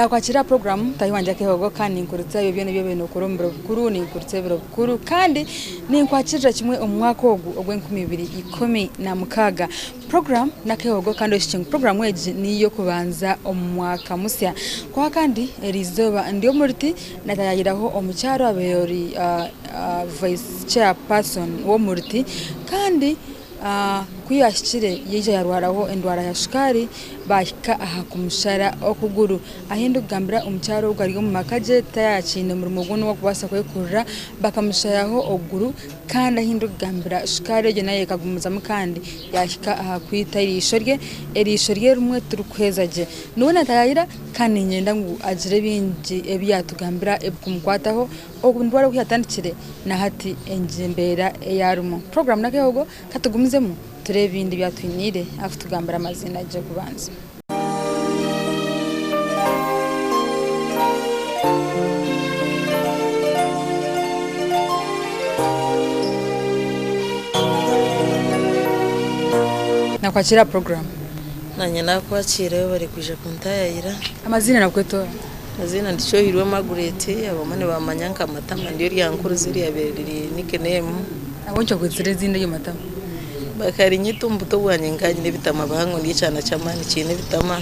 Nakwakira aha puroguramu Taahi Wangye Akeehogo kandi ninkuritsa ebyo byona ebi obaire nookora omu biro bikuru, ninkuritsa ebiro bikuru kandi ninkwakirira kimwe omu mwaka ogu ogw'enkumi ibiri 16. Puroguramu n'Akeehogo kandi oshukye ngu puroguramu egi n'ey'okubanza omu mwaka musya. Kwonka kandi eriizooba ndi omu ruti naatayayiraho omukyara owabaire ori vice chairperson w'omu ruti kandi Ku yaahikire yaija yaarwaraho endwara ya shukaari, baahika aha kumushara okuguru. Ahi ndikugambira omukyara ogu ari omu maka gye taakiine murimo gwona ogu arikubaasa kwekorera, bakamusharaho okuguru kandi ahi ndikugambira shukaari egyo nayo ekagumizamu kandi yaahika aha kwita eriisho rye, eriisho rye rimwe tirikuhweza gye. Niwe naatayayira kandi niinyenda ngu agire bingi ebi yaatugambira ebikumukwataho. Ogu ndwara oku yatandikire na hati egi embeera ei arimu. Puroguraamu n'akeehogo ka tugumizemu tureebe ebindi ebi atwiniire arikutugambira amaziina gye kubanza. Nakwakira aha puroguraamu. Nanye nakwakiira webare kwija kuntayayira. Amaziina nakweta oha? Amaziina ndi Kyohirwe Margaret abamwe nibamanya nka Matama niryo ryankuruza eryabaire riri nickname. Ahabw'enki okwetsire eiziina eryo Matama? Bakarinyeta omu buto bwangye nkaba nyine ebitama bihango ndi ekyana ky'amaani kiine ebitama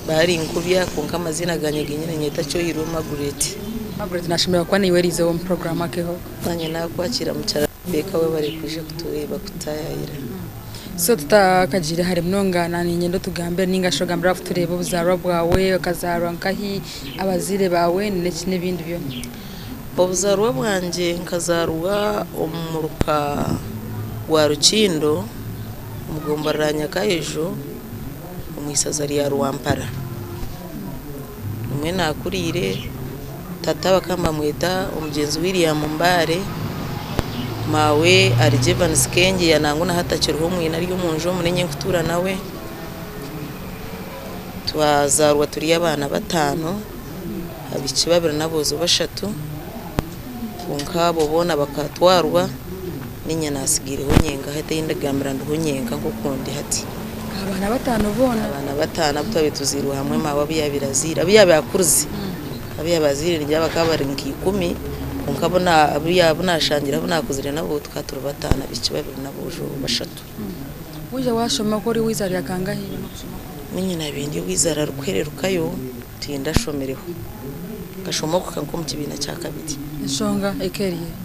barinkubya kwonka amaziina gangye genyine niinyeta Kyohirwe Margaret. Margaret nashemererwa kuba naiwe eriizooba omu puroguraamu Akeehogo. Nanye nakwakira mukyara Rebecca webare kwija kutureeba kutayayira. So tutakagiire hare munonga naninyenda otugambire ninga shi ogambire abakutureeba obuzaarwa bwawe, okazaarwa nkahi, abazaire baawe n'ebindi byona. Obuzaarwa bwangye nkazaarwa omu muruka gwa Rukindo omu gomborora ya Nyakahejo omu isaza rya Rwampara. Nimwo naakuriire, tata bakaba nibamweta omugyenzi William Mbare, maawe ari Jevans Kengyeya nangwa na hati akiriho omwine ari omu nju omu niinye ndikutuura nawe. Twazaarwa turi abaana bataano, abaishiki babiri n'aboojo bashatu, kwonka abo boona bakatwarwa, niinye naasigaireho nyenka hati ei ndigambira ndiho nyenka nk'oku ndi hati. Abaana bataano boona? Abaana bataano abu twabaire tuzairwe hamwe maawe abu yaabaire azaire, abu yaabaire akurize, abu yaabaire azaire ningira bakaba bari nka ikumi, kwonka abu abu naashangire abu naakuzire nabo tukaba turi bataano abaishiki babiri n'aboojo bashatu. Waija waashoma ku ori ow'eizaara rya kangahi? Niinye naabaire ndi ow'eizaara rikuhererukayo tindashomireho, nkashoma okuhika nk'omu kibiina kya kabiri. Enshonga eka eri eha?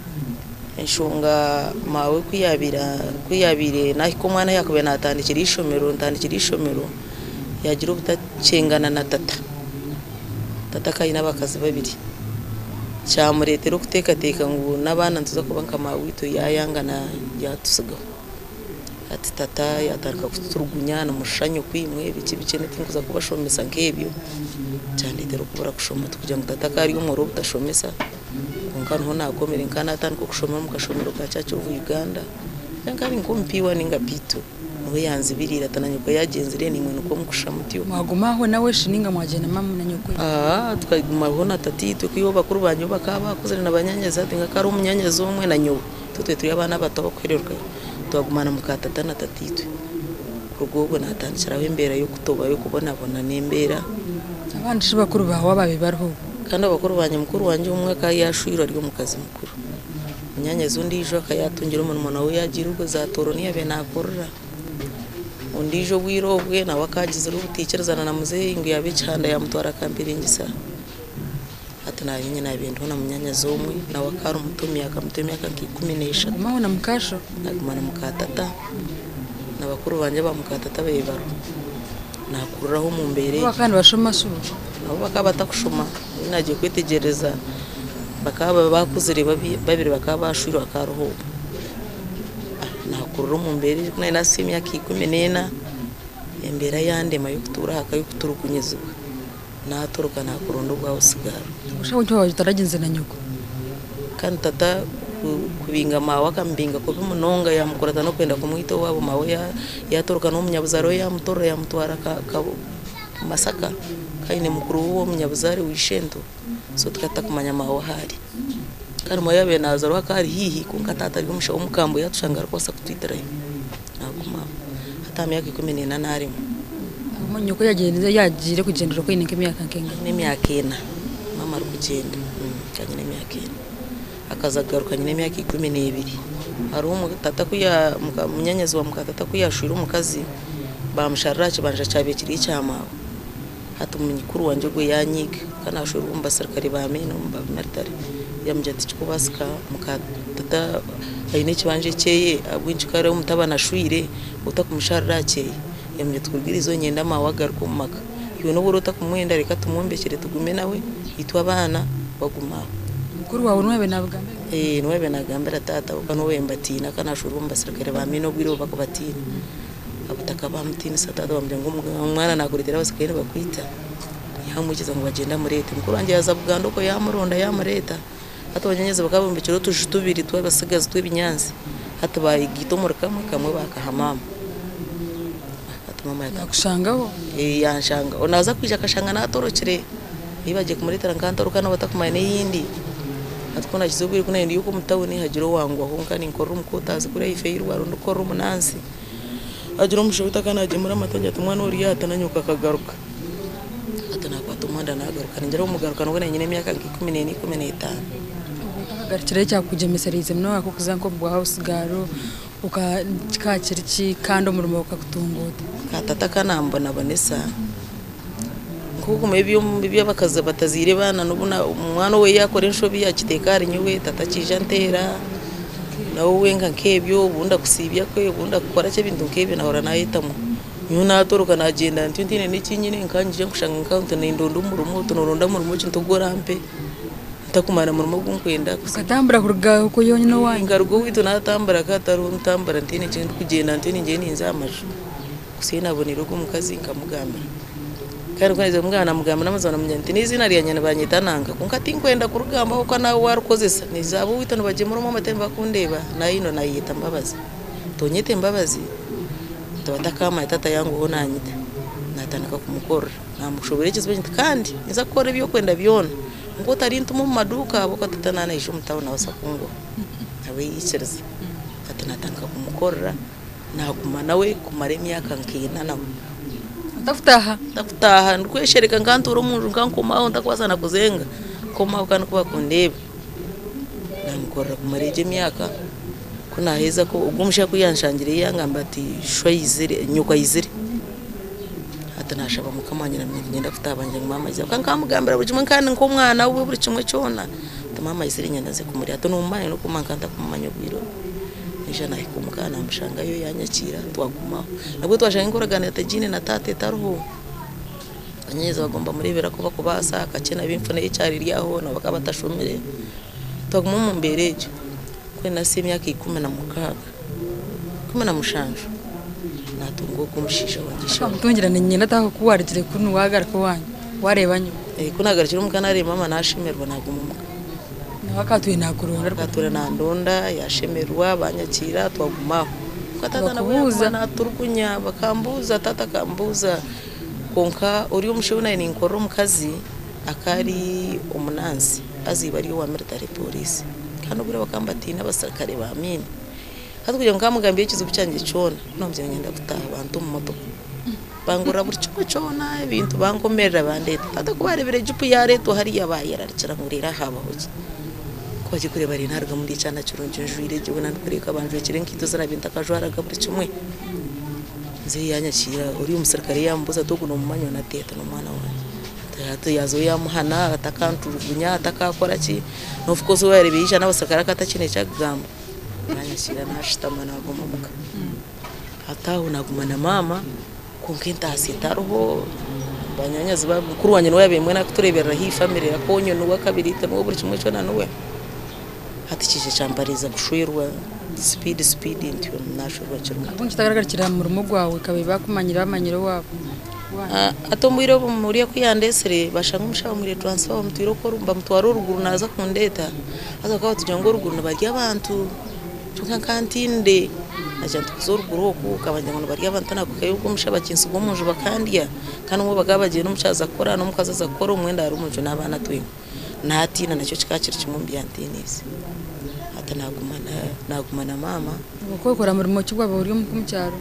Enshonga maawe ku yaabaire ku yaabaire naahika omwana ahu yaakubaire naatandikira eishomero ntandikira eishomero, yaagira obutakyengana na tata. Tata akaba aine abakazi babiri. Kyamureetera okuteekateeka ngu n'abaana nituza kuba nka maaweitwe yaayanga yaatutsigaho. Hati tata yaatandika kututurugunya nimushusha nyokwiimwe biki biki tinkuza kubashomesa nk'ebyo, kyandeetera okubura kushoma tikugira ngu tata akaba ari omworo w'obutashomesa. Kwonka niho naakomire nkaba naatandika okushoma omu kashomero ka Church of Uganda, nkaba ndi nk'omu P1 ninga P2 niho yanzibiriire ati na nyoko yaagyenzire naimwe nikwo mukushusha mutyo. Mwaguma aho nawe shi ninga mwagyenda na nyoko? Aa tukagumaho na tataitwe kwiha bakuru bangye obu bakaba baakuzire na banyaanyazi hati nkaba hariho munyaanyazi omwe na nyowe itwe twaba turi abaana bato abarikuhererukayo twaguma na muka tata na tataitwe. Kuruga obwo naatandikiraho embeera y'okutoba y'okubonabona n'embeera. Abandi shi bakuru baawe abaabaire bariho? Kandi abakuru bangye, mukuru wangye omwe akaba yaashwirwe ari omukazi mukuru. Munyaanyazi ondiijo akaba yaatungire omurimo nawe yaagiire obwo za Tooro niyo yaabaire naakorera. Ondiijo obwire obwe nawe akaba agizire obutaikirizana na muzeeyi ngu yaaba ekihanda yaamutwara Kampiringisa. Hati naanye naabaire ndiho na munyaanyazi omwe nawe akaba ari muto omu myaka muto emyaka nka 13. Wagumaho na mukaasho? Naguma na muka tata na bakuru bangye aba muka tata ababaire bariho. Naakuriraho omu mbeera Bo egyo. bakaba nibashoma shi bo? Nabo bakaba batakushoma. Mbwenu naagiye kwetegyereza bakaba baakuzire babiri bakaba baashwirwe hakaba hariho omwe. Naakurira omu mbeera egyo ku naabaire naahitsya emyaka 14, embeera yandema y'okutuura aha ka y'okuturugunyizibwa. Naatoroka naakuronda obwa busigaro. Busha ahabw'enki waaba otaragyenzire na nyoko? Kandi tata kubinga maawe akamubinga kubi munonga yaamukurata n'okwenda kumwita owaabo maawe yaatoroka n'omunyabuzaare we yaamutorora yaamutwara Masaka kandi aine mukuru we ow'omunyabuzaare wa ishento so tukaba tutakumanya maawe ahu ari. Kandi maawe yaabaire naazaarwa akaba ari haihi kwonka taata ari omushaho omukambwe yaatushanga arikubaasa kutwitirayo naaguma aho. Hati aha myaka 14 naaremwa. Nyoko yagiire kugyendera oku oine nk'emyaka nk'engahi? Nyine emyaka ena maama arikugyenda, nkaba nyine emyaka ena. Akaza kugaruka nyine emyaka 12. Hariho tata ku munyaanyazi wa muka tata ku yaashwire omukazi baamusharira aha kibanja kyabaire kiri ekya maawe. Hati mukuru wangye ogwo yaanyiiga ka naashwerwa omu basirikare ba maine omu ba military yaamugira ati tikikubaasika muka tata aine ekibanja ekyeye ahabw'enki ku ari omutabani ashwire otakumusharira aha kyeye. Yaamugira ati kuruga eriizooba niinyenda maawe agaruke omu maka. Iwe nobu oraba otakumwenda reka tumwombekyere tugume nawe itwe abaana bagume aho. Mukuru waawe niwe yaabaire naabigambira? Ee niwe yaabaire naagambira taata ahabw'okuba niwe yaabaire nibatiina ka naashwerwa omu basirikare ba maine obwire obu bakubatiina. Obutaka baamutiinisa taata baamugira ngu omwana naakureetera abasirikare nibakwita. Yaamwikiriza ngu bagyende amureete. Mukuru wangye yaaza Buganda okwo yaamuronda yaamureeta. Hati banyaanyazi bakaba bombekire otuju tubiri tw'abatsigazi tw'ebinyaatsi. Hati baagiita omuri kamwe, kamwe baakaha maama. Hati maama Yaakushangaho? Ee yanshangaho. Naaza kwija akashanga naatorokire. Ei bagiire kumureetera nkantoroka nawe atakumanya n'ei ndi. Hati ku naakize obwire ku naabaire ndi okwo omu tawuni hagira owangwaho nka ninkorera omu kootazi kuriya ahaifo ey'eirwariro ndikukorera omunansi. Hagira omushaija ou tata naagyemura amata angira ati mwana ori aha na nyoko akagaruka. Hati naakwata omuhanda naagaruka. Ningira omugaruka nabwo naaba nyine emyaka nka 14, 15. Obwo otakagarukire ekyakugyemesereize munonga nk'okuza nk'omu bwa house girl kikaba kiri ki kandi omurimo okagutunga ota? Ka tata ka nambonabonesa nk'okuguma eby'abakazi batazaire baana n'obu omwana owe yaakora enshobi agiteeka ahari nyowe tata akiija anteera nawe wenka nk'ebyo obundi akusiibya kwe obundi akukora ki ebintu nk'ebyo naahurira naayetamwa. Nyowe naatoroka naagyenda ntyo ntaine n'eki nyine nka nyija nkushanga nka nti nindonda omurimo oti nooronda murimo ki nti ogu orampe ntakumanya murimo ogu nkwenda. Okatambura kuruga okwo yonyine owaanyu? Nkaruga owaitu naatambura ka hatariho ntambura ntaine eki ndikugyenda ntyo ningyenda ninza aha maju. Kuhitsya obu naaboneire ogwo mukazi nkamugambira. Kandi ku naaherize kumugambira naamugambira n'amazima namugira nti n'eiziina ryangye nibanyeta nanka kwonka tinkwenda kurigamba ahabw'okuba naawe waarikozesa niiza ab'owaitu nibagyemura omu amate nibakundeeba naayenda naayeyeta Mbabazi. Tonyete Mbabazi? Nti batakaamanya taata yanguha naanyita. Naatandika kumukorera naamushoboorora ekizibu eki nti kandi ninza kukora ebi orikwenda byona kwonka otarintuma omu maduuka ahabw'okuba tata naaba naija omu tawuni naabaasa kungoha. Nawe yaikiriza. Hati naatandika kumukorera. Naaguma nawe kumara emyaka nk'ena nawe. Otakutaaha? Ntakutaaha, ndikweshereka nka ntuura omu nju nka nkomaho ntakubaasa na kuzenga, nkomaho kandi ku bakundeeba. Naamukorera kumara egyo emyaka, ku naaheza ogwo omushaija ku yaanshangire yangamba ati sho aizire, nyoko aizire. Hati naashaba mukama wangye naamanya niinyenda kutaaha bangire ngu maama aizire. Kwonka nkamugambira buri kimwe nka ndi nk'omwana we buri kimwe kyona. Nti maama aizire niinyenda nze kumureeba. Hati noomumanya n'okumanya nka ntakumumanya obwire obu. Naija naahika omuka naamushangayo yaanyakiira twagumaho. Nabwo twashanga enkoragana etagiine na taata etariho. Banyaanyazi baguma nibamureebera ku barikubaasa, kakye nabo enfuna y'ekyaro eri aho nabo bakaba batashomire. Twaguma omu mbeera egyo mbwenu nahitsya emyaka 16, 17 naatunga ogwo omushaija wangye ishe. Okamutungira niinyenda ata ku waarugire kunu waagaruka owaanyu waareeba nyowe? Ku naagarukire omuka naareeba maama naashemererwa naaguma omuka. Nawe akatwire naakuronda. Akatwire nandonda yashemererwa banyakiira twaguma aho. Kwonka taata nawe yaguma naturugunya bakambuuza taata akambuuza kwonka ori omushaija ou naabaire ninkorera omukazi akaba ari omunansi haza iba ari owa military police kandi obwire bakaba nibatiina abasirikare ba maine. Hati kugira ngu nkamugambira ekizibu kyangye kyona namugira ngu niinyenda kutaaha bante omu motoka. Bangurira buri kimwe kyona ebintu bankomerera bandeeta. Taata ku baareebire jipu yaareetwa hariya baayerarikira ngu reero aha habaho ki? Ku bagiye kureeba reero naarugamu ndi ekyana kirungi njwaire gye weena ndikureebeka banjwekire enkaito ezi naabaire ntakajwaraga buri kimwe. Muzeeyi yaanyakiira ori omusirikare yaamubuuza ati ogu noomumanya? Onu ati ati n'omwana wangye. Hati yaazayo yaamuhana atakanturugunya atakaakora ki, of course we yaareeba yaija n'abasirikare akaba atakiine eki akugamba. Yaanyakiira naashutama naaguma omuka. Hati aho naaguma na maama kwonka entaasya etariho, banyaanyazi mukuru wangye niwe yaabaire mbwenu arikutureeberera haihi famire akoonyo niwe akabiriito niwe buri kimwe kyona niwe. Hati kiija kyampariiriza kushwerwa sipiidi sipiidi ntyo naashwerwa nkiri muto. Ahabw'enki otakagarukire aha murimo gwawe okabaire bakumanyire bamanyire owaawe? Hati omu bwire obu oriya ku yandeetsire bashanga omushaho bamwire transfer bamutwire oku bamutwara oruguru naaza kundeeta haza bakaba batugira ngu oruguru nibarya abantu. Kwonka nkantinde nagira nti kuza oruguru oku nkabagira ngu nibarya abantu nakuhikayo okwo omushaija bakintsiga omunju bakandya kandi obumwe bakaba bagiire n'omukyaro aza kukora n'omukazi aza kukora obumwe ndaara omunju n'abaana twembi. Natiina nakyo kikaba kiri kimwe omu byantiniise. Hati naguma na maama. Okaba okora murimo ki waaba ori omuka omu kyaro?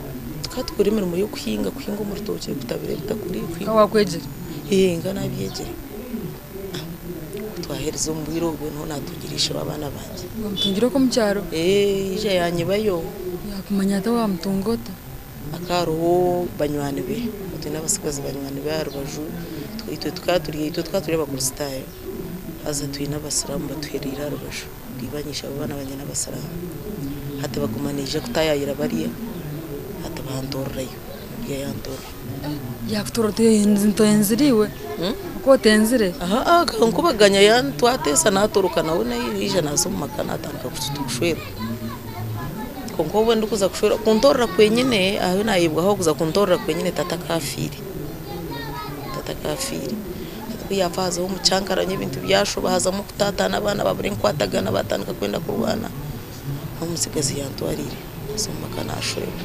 Tukaba tukora emirimo y'okuhinga, kuhinga omu rutookye, kutabira ebitakuri, Nka waakwegyire? Ee, nka naabyegyire. Twaheereza omu bwire obwo niho naatungire ishe w'abaana bangye. Wamutungire okwo omu kyaro? Ee, yaija yaanyibayo. Yaakumanya ata waamutunga ota? Hakaba hariho banywani be, twine abatsigazi banywani be aha rubaju, itwe tukaba turi itwe tukaba turi Abakristaayo haza twine Abasiraamu batuhereire aha rubaju, ibanyi ishabo abaana bangye n'Abasiraamu. Hati baguma naija kutaayaayira bariya, hati bantoorerayo, oriya yantoorera. Yaakutoorera oteenzire iwe? Okaba oteenzire? Aa akankubaganya twateesa naatoroka nawe naija naaza omu maka naatandika kushwerwa. Kwonka obu ndikuza kushwerwa, kuntoorera kwenyine ahu naayebwaho kuza kuntoorera kwenyine tata akaafiire, tata akaafiire. Tata ku yaafa haazaho omucankaranyo ebintu byashoba haazamu okutaataana abaana babura enkwatagana baatandika kwenda kurwana, n'omutsigazi yantwariire naaza omu maka naashwerwa.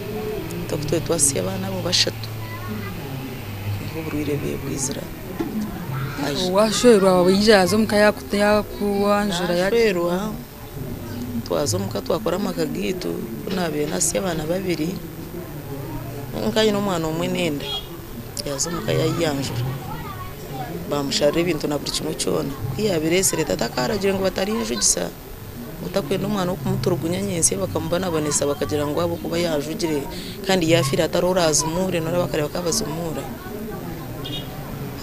Itwe ku twaba twasya abaana abo bashatu, niho oburwaire bwe bwizira. Waashwerwa waija yaaza omuka yaakuwanjura. Naashwerwa. Twaza omuka twakora amaka gaitu, ku naabaire nasya abaana babiri, nka nyine omwana omwe n'enda, yaaza omuka yaayeyanjura, baamusharira ebintu na buri kimwe kyona. Ku yaabireetsire tata akaragira ngu batarinjugisa, ngu takwenda omwana w'okumuturugunya nyentsya bakamubonabonesa bakagira ngu ahabw'okuba yaajugire kandi yaafiire hatariho oraazimuure noreeba bakareeba ku abazimuura.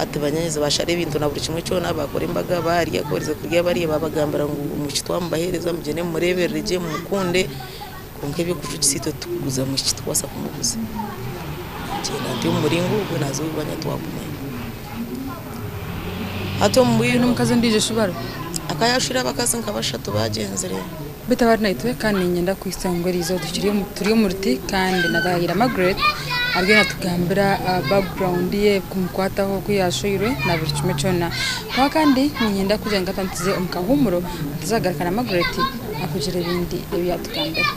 Hati banyaanyazi baashara ebintu na buri kimwe kyona, baakora embaga baarya, ku baaherize kurya barya baabagambira ngu omwishiki twamubaheereza mugyende mumureeberere gye mumukunde kwonka eby'okujugisa itwe titukuguza mwishiki titukubaasa kumuguza. Naagyenda ntyo omu muringo ogwo naaza owu banya twagumayo. Hati omu bwire. N'omukazi ondiijo shi bariho? Akaba yaashwire abakazi nka bashatu baagyenzire. Beitu abari naitwe kandi niinyenda kuhitsya ngu eriizooba turi omu ruti kandi natahira Margaret ariyo natugambira background ye ebikumukwataho oku yashweirwe na buri kimwe kyona. Kwonka kandi niinyenda kugira ngu tuze omu kahuumuro tuzagaruka na Margaret akugira ebindi ebi yatugambira.